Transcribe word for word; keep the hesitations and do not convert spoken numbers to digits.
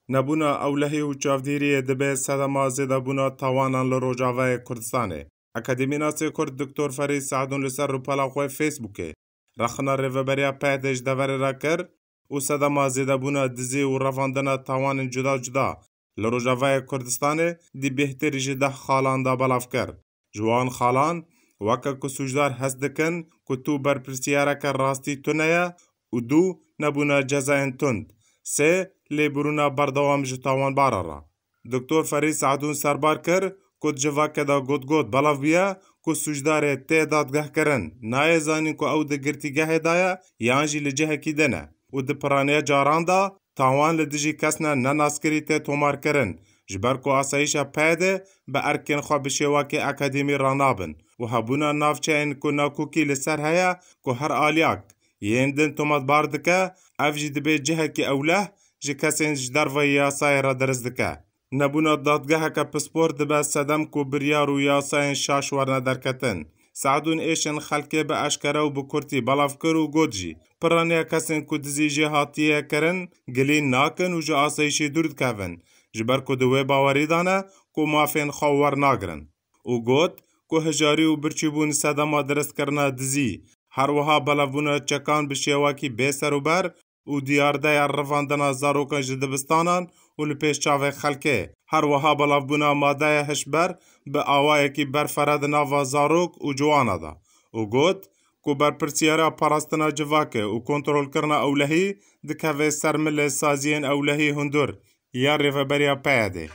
Nebûna ewlehî û çavdêriyê dibe sedema zêdebûna tawanan li Rojavayê Kurdistanê. Akademînasê Kurd Doktor Ferîd Se'dûn li ser rûpela xwe Facebookê rexna Rêveberiya P Y D'ê ji deverê re kir û sedema zêdebûna dizî û revandina tawanên cuda cuda li Rojavayê Kurdistanê di bêhtir ji deh xalan de belav kir. Ji wan xalan, weke ku sûcdar hest dikin ku tu berpirsiyareke rastî tune ye û du, nebûna cezayên tund, sê, lêbirûna berdewam ji tawanbara re. Doktor Ferîd Se'dûn serbar kir ku di civakê de gotgot belav bûye ku sûcdarê tê dadgehkirin, nayê zanîn ku ew di girtîgehê de ye yan jî li cihekî din e û di piraniya caran de tawan li dijî kesna nenaskirî tê tomarkirin, ji ber ku asayîşa P Y D'ê bi erkên xwe bi şêwakê akademî ranabin û hebûna navçeyên ku nakokî li ser heye ku her aliyak yên din tometbar dike, ev jî dibe cihekî ewleh ji kesên ji derveyî yasayê re dirist dike. Nebûna dadgeheke pispor dibe sedem ku biryar û yasayên şaş werine derketin. Se'dûn êşên xelkê bi eşkere û bi kurtî belav kir û got jî, piraniya kesên ku dizî jê hatiye kirin, gilî nakin û ji asayîşê dûr dikevin, ji ber ku di wê bawerî de ne ku mafên xwe wernagirin. Û got ku hijarî û birçîbûn sedema diristkirina dizî, her wiha belavbûna çekan bi şêwekî bêserûber û diyardeya revandina zarokan ji dibistanan û li pêş çavê xelkê, her wiha belavbûna madeya hişber bi awayekî berfere di nava zarok û ciwana de û got ku berpirsiyara parastina civakê û kontrolkirina ewlehî dikeve ser milê saziyên ewlehî hundir ya Rêveberiya P Y D'ê.